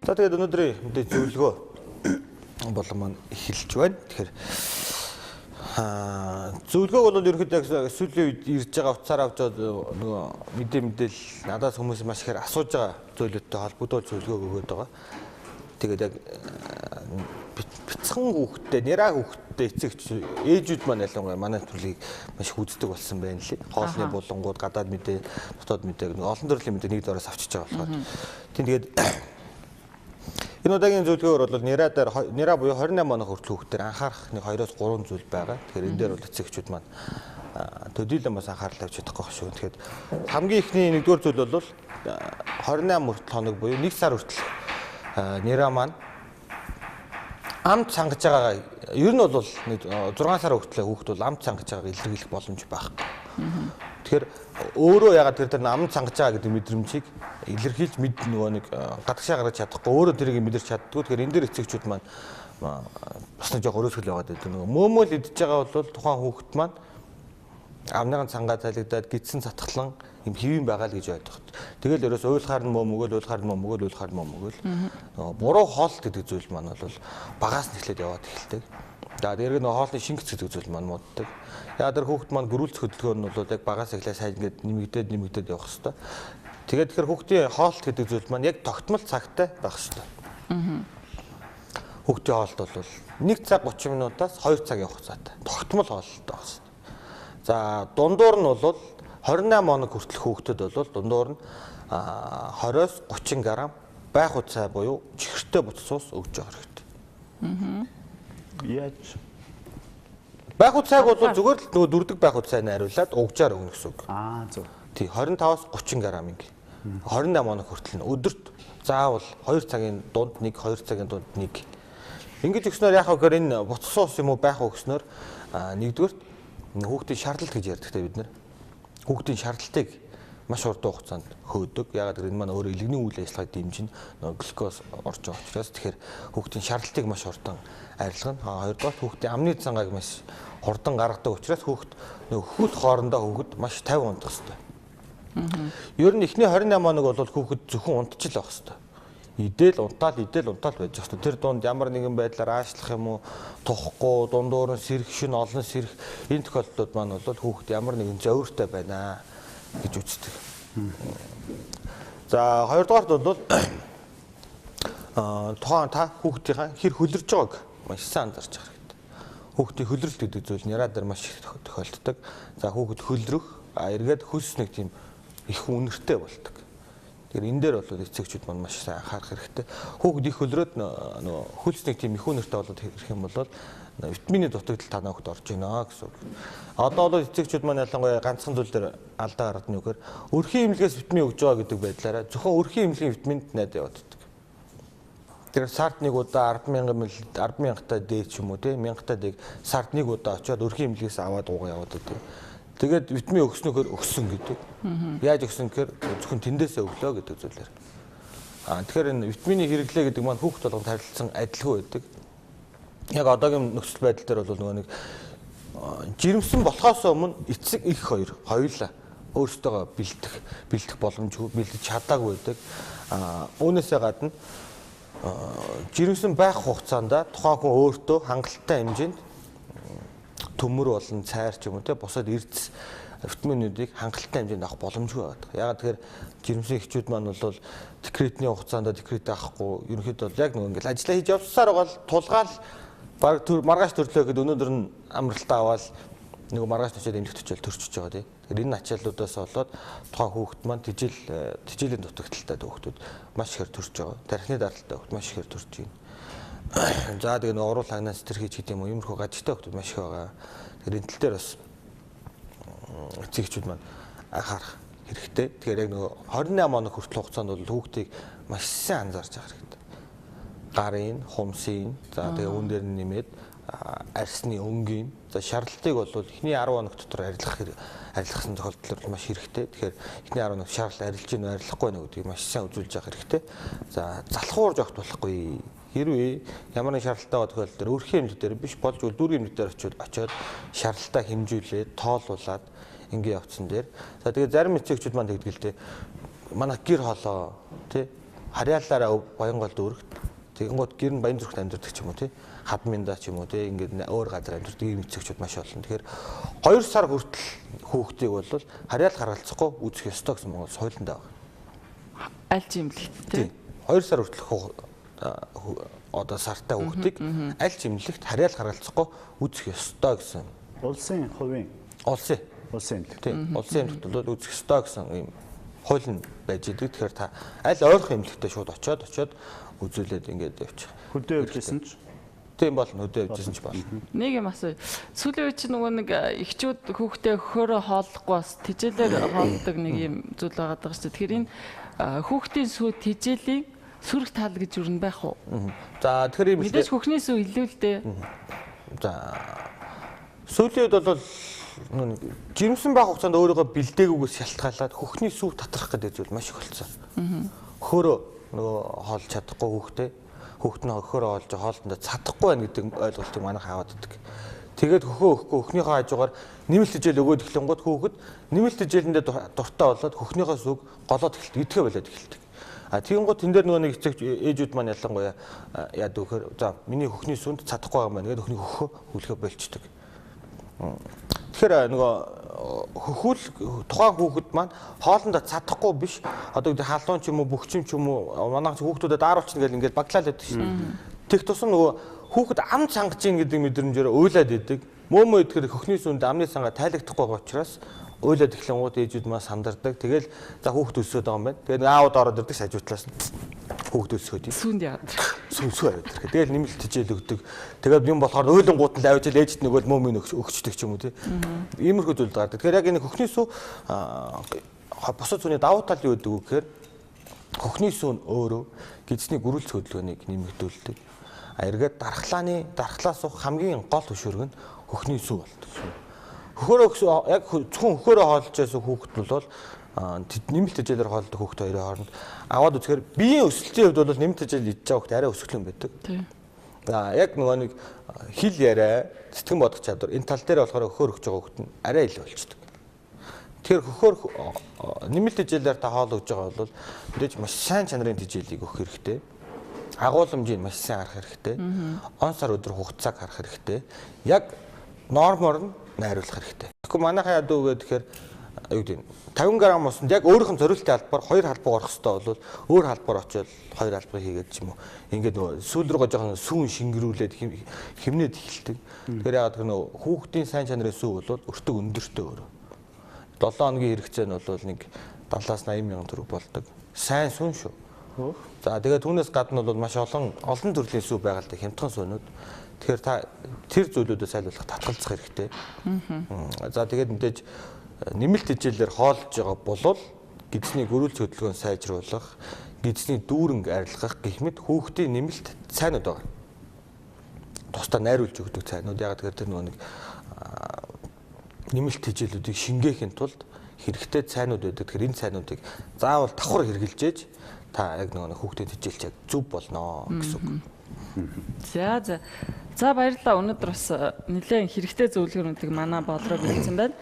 За тэгээд өнөөдрийн мэдээ зөвлөгөө болон маань эхэлж байна. Тэгэхээр зөвлөгөөг бол ерөнхийдөө яг сүүлийн үед ирж байгаа утсаар авч байгаа нөгөө мэдээлэл надаас хүмүүс маш ихээр асууж байгаа зүйлүүдтэй холбогдуул зөвлөгөөг өгөөд байгаа. Тэгээд яг бяцхан хүүхдтэй, нэраа хүүхдтэй эцэгч ээжүүд маань ялангуяа манай төрлийг маш их үздэг болсон байна лээ. Хоолны булангууд, гадаад мэдээ, дотоод мэдээ олон төрлийн мэдээ нэг дороос авчиж байгаа болохоор. Тийм тэгээд энэ удаагийн зөвлөгөөр бол нэраа дээр нэраа буюу 28 онох хүртэл хүүхдээр анхаарах нэг 2-3 зүйл байгаа. Тэгэхээр энэ дээр бол эцэгчүүд маань төдийлөн бас анхаарал тавьж чадахгүй шүү. Тэгэхээр хамгийн эхний нэгдүгээр зүйл бол 28 хүртэл хоног буюу 1 сар хүртэл нэраа маань амт сангаж байгаагаа ер нь бол 6 сар хүртэл хүүхд бол амт сангаж байгааг илэрхийлэх боломж байхгүй. Тэгэхээр өөрөө ягаад тэр амт сангаж байгаа гэдэг мэдрэмжийг илэрхийлж мэд нөгөө нэг гадагшаа гаргаж чадахгүй өөрөө тэрийг мэдэрч чаддгүй. Тэгэхээр энэ дээр эцэгчүүд маань бас нэг жоох өрөөсгөл байгаад байдаг. Нөгөө мөөмөл идэж байгаа бол тухайн хүүхэд маань амныхан цангаа залгидаад гидсэн цатглан юм хэвэн байгаа л гэж ойлгоход. Тэгэл ерөөс уйлахаар нь мөм өгөөл, уйлахаар нь мөм өгөөл, уйлахаар нь мөм өгөөл. Нөгөө буруу хоолт гэдэг зүйл маань бол багаас нь эхлээд яваад эхэлдэг. За тэрэг нөгөө хоолны шингэц гэдэг зүйл маань мууддаг. Яг тэр хүүхэд маань гөрүүлцэх хөдөлгөөн нь бол яг багаас эхлээд сайн ингээд нэмэгдээд явах хэвээр. Тэгээд тэгэхээр хүүхдийн хоолт гэдэг зүйл маань яг тогтмол цагтай байх хэвээр. Хүүхдийн хоолт бол 1 цаг 30 минутаас 2 цагийн хугацаатай тогтмол хоолт байх хэвээр. За дундуур нь бол 28 хоног хүртэл хүүхдэд бол дундуур нь 20-оос 30 г байх утсаа буюу чихэртэй буц суус өгж байгаа хэрэгтэй. Яаж? Байх утсайг бол зүгээр л нөгөө дүрдэг байх утсай найруулад угжаар өгнө гэсэн үг. Аа зөв. Тий 25-аас 30 г ингээ. 28 хоног хүртэл нь өдөрт заавал 2 цагийн дунд 1, 2 цагийн дунд 1. Ингэж өгснөөр яах вэ гэхээр энэ буц суус юм уу байх уу гэснөөр нэгдүгээрт хүүхдийн шаардлагат гэж ярьдаг те бид нар. Хүүхдийн шаардлагатыг маш урт хугацаанд хөөдөг. Яагаад гэвэл энэ маань өөрөө илгэний үйл ажиллагааг дэмжин нөгөө глюкоз орж байгаа учраас тэгэхээр хүүхдийн шаардлагатыг маш хурдан арилгана. Хоёрдугаар хүүхдийн амны цангааг маш хурдан гаргадаг учраас хүүхд нөгөө хөл хоорондоо хүүхэд маш 50 унтах хэрэгтэй. Ер нь эхний 28 хоног бол хүүхэд зөвхөн унтчих л байх хэрэгтэй. Идэл унтаал байж хэрэгтэй. Тэр дунд ямар нэгэн байдлаар аашлах юм уу, тухгүй, дундуур нь сэрэх шин, олон сэрэх энэ тохиолдлууд маань бол хүүхэд ямар нэгэн зовиртой байна гэж үздэг. За хоёрдугаарт бол тухайн та хүүхдийнхаа хэр хөлөрж байгааг маш сайн анзаарч байгаа хэрэгтэй. Хүүхдийн хөлрөлт гэдэг зүйл нэраа дээр маш их тохиолддог. За хүүхэд хөлрөх, эргээд хөлс нэг тийм их үнэртэй болдог. Тэгэхээр энэ дээр бол эцэгчүүд маань маш сайн анхаарах хэрэгтэй. Хүүхэд их хөлрөөд нөгөө хөлс нэг тийм их үнэртэй болоод ирэх юм бол витамины дутагдал танаа хүүхд орж ийнэ гэсэн үг. Одоо бол эцэгчүүд маань ялангуяа ганцхан зүйл дээр алдаа гаргадаг нь юу гэхээр өрхийн эмнэлгээс витамин өгж байгаа гэдэг байдлаараа зөвхөн өрхийн эмнэлгийн витаминд найдаа яваад. Тэр сард нэг удаа 10,000 мл 10,000-тай D ч юм уу тий 1000-тай D сард нэг удаа очиод өрхийн эмнэлгээс аваад уугаа яваад байдаг. Тэгээд витамин өгснөөхөр өгсөн гэдэг. Яаж өгсөн гэхээр зөвхөн тэндээсээ өглөө гэдэг зүйлээр. Тэгэхээр энэ витамины хэрэглээ гэдэг маань хүүхд болгонд харилцан адилгүй байдаг. Яг одоогийн нөхцөл байдал дээр бол нөгөө нэг жирэмсэн болохоос өмнө эцэг их хоёр хоёулаа өөрсдөө бэлдэх боломжгүй, бэлдэж чадаагүй байдаг. Үүнээсээ гадна жирэмсэн байх хугацаанд тухайн хүн өөртөө хангалттай хэмжээнд төмөр болон цайр ч юм уу те бусад эрдэс витаминуудыг хангалттай хэмжээнд авах боломжгүй байдаг. Яагаад тэгэхээр жирэмсэн эхчүүд маань бол декретний хугацаанд декрет авахгүй ерөнхийдөө бол яг нөгөө ингээл ажиллаа хийж явсаар байгаа л тулгаал баг маргааш төрлөө гэхэд өнөөдөр нь амралтаа аваад нөгөө маргааш төчөөд эмнэлэгт очиод төрчөж байгаа тий. Тэгэхээр энэ ачааллуудаас болоод тухайн хүүхэд маань тэжээлийн дутагдaltaй хүүхдүүд маш ихээр төрж байгаа. Тархины даралттай хүүхд маш ихээр төрж байна. За тэгээ нөгөө уруул хагнаас сэтгэр хийж гэдэг юм уу иймэрхүү гажигтай хүүхдүүд маш их байгаа. Тэгэхээр энэ тал дээр бас эцэгчүүд маань анхаарах хэрэгтэй. Тэгэхээр яг нөгөө 28 хоног хүртэл хугацаанд бол хүүхдийг маш сайн анзаарч явах хэрэгтэй. Гарын, хумсын, за тэгээ үүн дээр нь нэмээд арсны өнгийн, за шаралтыг бол эхний 10 хоног дотор арилгасан тохиолдолд маш хэрэгтэй. Тэгэхээр эхний 10 хоног шарал арилж гин үү, арилахгүй нэ гэдгийг маш сайн үзүүлж явах хэрэгтэй. За залхуурж огт болохгүй. Хэрвээ ямар нэг шаралтай байгаа тохиолдолд өрхийн эмнэлэг дээр биш болж дүүргийн эмнэлэг дээр очиод шаралтаа хэмжүүлээд тоолуулаад ингээ явцсан дээр. За тэгээ зарим эцэгчүүд маань тэгдэг л дээ. Манай гэр хоолоо тий Харьяалаараа Баянгол дүүрэгт тэгэнгүүт гэр нь Баян зүрхт амьдардаг ч юм уу тий. Хадминда ч юм уу тий ингээд өөр газар амьдардаг ийм эцэгчүүд маш олон. Тэгэхээр 2 сар хүртэл хүүхдийг бол харьяал харгалзахгүй үзэх ёстой гэсэн Монгол соёлонд байгаа. Аль ч имлэгт тий. 2 сар хүртэл одоо сартай хүүхдийг аль ч имлэгт харьяал харгалзахгүй үзэх ёстой гэсэн. Улсын хувийн улсын эмнэлэг. Тий. Улсын эмнэлэгт бол үзэх ёстой гэсэн ийм хууль нь байж идэг. Тэгэхээр та аль ойрхон эмнэлэгтээ шууд очиод үзүүлээд ингээд явчих. Хөдөө явж исэн ч тийм болно, хөдөө явж исэн ч болно. Нэг юм асуу. Сүүлийн үед чи нөгөө нэг эхчүүд хүүхдээ хөхөөрөө хооллохгүй бас тэжээлээр хооллодог нэг юм зүйл байгаа даа шүү дээ. Тэгэхээр энэ хүүхдийн сүү тэжээлийн сөрөг тал гэж юу байх уу? За тэгэхээр юм мэдээж хөхний сүү илүү л дээ. За сүүлийн үед бол нэг жирэмсэн байх хугацаанд өөрийгөө бэлдээгүйгээс шалтгаалаад хөхний сүү татрах гэдэг зүйл маш их болсон. Хөхөөрөө нөгөө хоолж чадахгүй хүүхдээ хүүхд нь хөхөөрөө хоолж хоолтондоо цадахгүй байна гэдэг ойлголтыг манайх аваад идэг. Тэгээд хөхөө өгөхгүй хөхнийхөө хажуугаар нэмэлт хичээл өгөөд эхлэнгууд хүүхэд нэмэлт хичээлэндээ дуртай болоод хөхнийхөө сүг голоод эхэлдэг, идэхэ болоод эхэлдэг. А тэгэнгүүт тэн дээр нөгөө нэг эцэг ээжүүд маань ялангуяа яадаг вэхээр за миний хөхний сүнд цадахгүй байгаа юм байна гэдэг хөхний хөхөө хүлхэ болчдөг. Тэгэхээр нөгөө хөхүүл тухайн хүүхэд маань хоолндоо цадахгүй биш одоо гэдэг халуун ч юм уу бөхчм ч юм уу манайх хүүхдүүдэд дааруулчихна гэл ингээд баглаад байдаг шин. Тэг тусам нөгөө хүүхэд ам цангаж ийн гэдэг мэдрэмжээр уйлаад идэг. Мөөмөө идэхээр хөхний сүнд амны цангаа тайлагдахгүй байгаа учраас уйлаад эхлэнгууд ээжүүд маань сандардаг. Тэгэл за хүүхд өсөөд байгаа юм байна. Тэгээд аауд ороод ирдэг шажуу талаас нь хүүхд өсгөөд юм. Сүнд яагаад. Сүнсүү аваад ирэх. Тэгэл нэмэлт хичээл өгдөг. Тэгээд юм болохоор уйлангууд нь авчил ээжд нөгөө мөөмөө өгчдөг ч юм уу тий. Иймэрхүү зүйл гардаг. Тэгэхээр яг энэ хөхний сүү бусад сүний давуу тал юу гэдэг вэ гэхээр хөхний сүү нь өөрөө гидсний гөрүүлц хөдөлгөөнийг нэмэгдүүлдэг. А эргээд дархлааны дархлаа суух хамгийн гол хөшүүрэг нь хөхний сүү болдог. Хөхөөрөө яг зөвхөн хөхөөрөө хоолж байсан хүүхэд бол нэмэлт хичээлээр хоолдог хүүхэд хоёрын хооронд аваад үзэхээр биеийн өсөлтийн хувьд бол нэмэлт хичээл идэж байгаа хүүхэд арай өсгөлэн байдаг. За яг нөгөө нэг хэл яриа, сэтгэн бодох чадвар энэ тал дээр болохоор хөхөөр өгч байгаа хүүхэд нь арай илүү болчдөг. Тэгэхээр хөхөөр нэмэлт хичээлээр та хоол өгж байгаа бол мэдээж маш сайн чанарын хичээлийг өгөх хэрэгтэй. Агуулмжийг маш сайн харах хэрэгтэй. Он сар өдөр хугацааг харах хэрэгтэй. Яг нормоор нь найруулах хэрэгтэй. Тэгэхгүй манайхан яадаг вэ гэхээр юу гэдэг нь 50 г усанд яг өөрийнх нь зориултын албаар 2 халбаг орох хэрэгтэй бол өөр халбаар очиод 2 халбаг хийгээд ч юм уу. Ингээд нөгөө сүүл рүүгээ жоохон сүүн шингэрүүлээд химнээд эхэлдэг. Тэгэхээр яагаад гэвэл нөгөө хүүхдийн сайн чанарын сүү бол өртөг өндөртэй өөрөө. 7 хоногийн хэрэгцээ нь бол нэг 70-аас 80 мянган төгрөг болдог. Сайн сүүн шүү. За тэгээд түүнээс гадна бол маш олон төрлийн сүү байгаа л да, хямдхан сүүнүүд. Тэгэхээр та тэр зүйлүүдэд сайлуулах татгалзах хэрэгтэй. За тэгээд мэдээж нэмэлт хичээлээр хоолж байгаа болвол гидсний гөрүүлц хөдөлгөөн сайжруулах, гидсний дүүрэнг арилгах гэх мэт хүүхдийн нэмэлт цайнууд байгаа. Тусдаа найруулж өгдөг цайнууд. Яг тэгэхээр тэр нөгөө нэг нэмэлт хичээлүүдийг шингээхийн тулд хэрэгтэй цайнууд байдаг. Тэгэхээр энэ цайнуудыг заавал давхар хэрэгжилж та яг нөгөө хүүхдийн хичээлч яг зөв болно гэсэн үг. За за. За баярлалаа. Өнөөдөр бас нэлээд хэрэгтэй зөвлөгөөнүүдийг манай болроо бэлдсэн байна.